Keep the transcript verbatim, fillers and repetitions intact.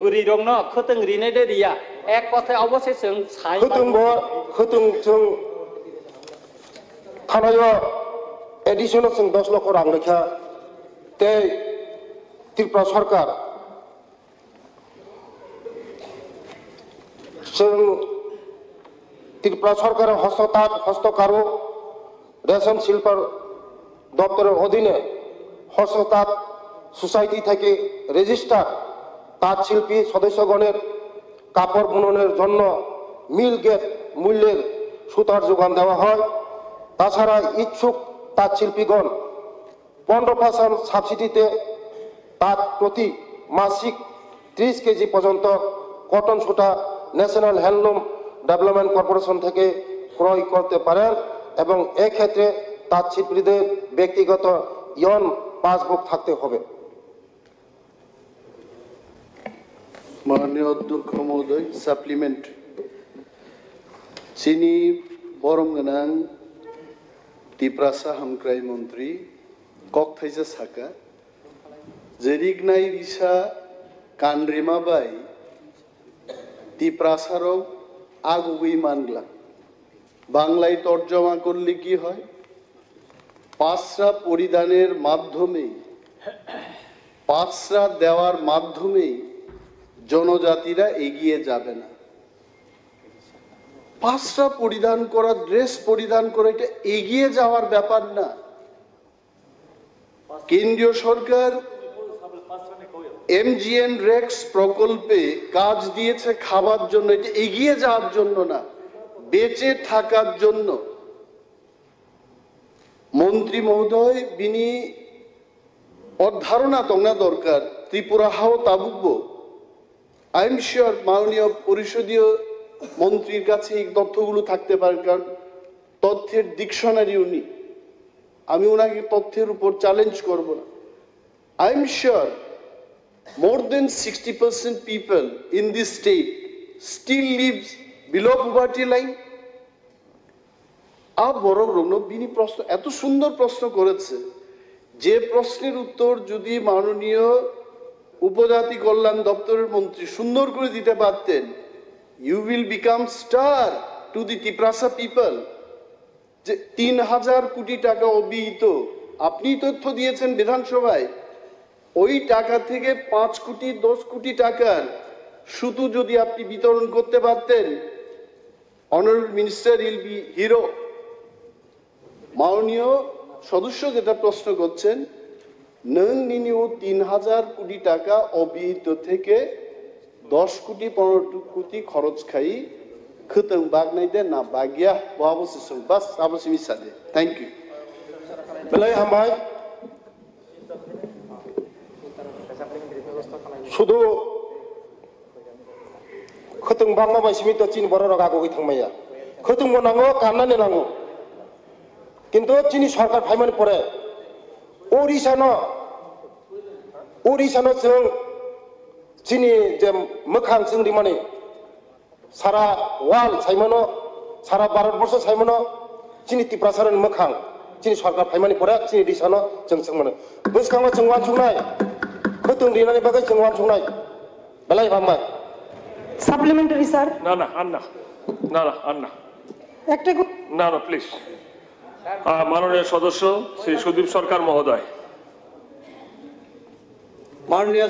Bwrwi rokno khwtwng rinai de riya, ek kotha obo se chwng sai. Khwtwng bo, khwtwng chwng thanaio additional chwng dos lokho rang rwkha, tei Tripura sarkar, chwng Tripura sarkar hosto tat, hosto karo, রেশম শিল্পর দপ্তরের অধীনে হস্ততাঁত সোসাইটি থেকে রেজিস্টার তাঁত শিল্পী সদস্যগণের কাপড় বুননের জন্য মিল গেট মূল্যের সুতার যোগান দেওয়া হয়। তাছাড়া ইচ্ছুক তাঁত শিল্পীগণ পনেরো পার্সেন্ট সাবসিডিতে তাঁত প্রতি মাসিক ত্রিশ কেজি পর্যন্ত কটন সুতা ন্যাশনাল হ্যান্ডলুম ডেভেলপমেন্ট কর্পোরেশন থেকে ক্রয় করতে পারেন এবং এক্ষেত্রে তাঁত শিল্পীদের ব্যক্তিগত ইয়ন পাসবুক থাকতে হবে। মাননীয় অধ্যক্ষ মহোদয়, supplement. Chini borom gwnang Tiprasa hamkrai montri kok thaisa saka, je rignai risa kanrima bai Tiprasarok agugwi mangla. বাংলায় তর্জমা করলে কি হয়? পাঁচরা পরিধানের মাধ্যমে, পাঁচরা দেওয়ার মাধ্যমে জনজাতিরা এগিয়ে যাবে না। পাঁচরা পরিধান করা, ড্রেস পরিধান করা, এটা এগিয়ে যাওয়ার ব্যাপার না। কেন্দ্রীয় সরকার এমজিএনরেগা প্রকল্পে কাজ দিয়েছে খাবার জন্য, এটা এগিয়ে যাওয়ার জন্য না, বেঁচে থাকার জন্য। মন্ত্রী মহোদয়, bini o dharona tongna dorkar, Tripura hao tabukbo. I am sure মাননীয় পরিষদীয় মন্ত্রীর কাছে এই তথ্যগুলো থাকতে পারে, কারণ তথ্যের ডিকশনারি উনি। আমি ওনাকে তথ্যের উপর চ্যালেঞ্জ করব না। I am sure more than sixty percent people in this state still lives below poverty line. আ বড় রৌনক bini প্রশ্ন, এত সুন্দর প্রশ্ন করেছে, যে প্রশ্নের উত্তর যদি মাননীয় উপজাতি কল্যাণ দপ্তরের মন্ত্রী সুন্দর করে দিতে পারতেন, you will become star to the Tiprasa people। যে তিন হাজার কোটি টাকা অব্যয়িত, আপনি তথ্য দিয়েছেন বিধানসভায়, ওই টাকা থেকে পাঁচ কোটি, দশ কোটি টাকার সুতো যদি আপনি বিতরণ করতে পারতেন, Honorable Minister will be hero। মাননীয় সদস্য যেটা প্রশ্ন করছেন, নং নিনিও তিন হাজার কোটি টাকা অব্যয়িত থেকে দশ কোটি পনেরো কোটি খরচ খাই, khwtwng bagnai de na bagya, bo abo se sung, bas abo simi sade. Thank you. Belai hambai. Sudu khwtwng bagma bai simi to chini borok rok agugwi thangmaya. Khwtwng bo nango, kannani nango. Kintu chini sorkar phaimani pore Odisha no, Odisha no chwng chini je mwkhang chwng rimani sara world saimano, sara Bharat borsho saimano, chini Tiprasarani mwkhang, chini sorkar phaimani pore chini Odisha no chwng chwngmano. Bwskango chwng uansuknai, khwtwng rinani bagwi chwng uansuknai. Belai hambai. Supplementary, sir. না, না, আর না। না, না, আর না। একটা কো- না, না, প্লিজ। আহ, মাননীয় সদস্য শ্রী সুদীপ সরকার মহোদয়। মাননীয়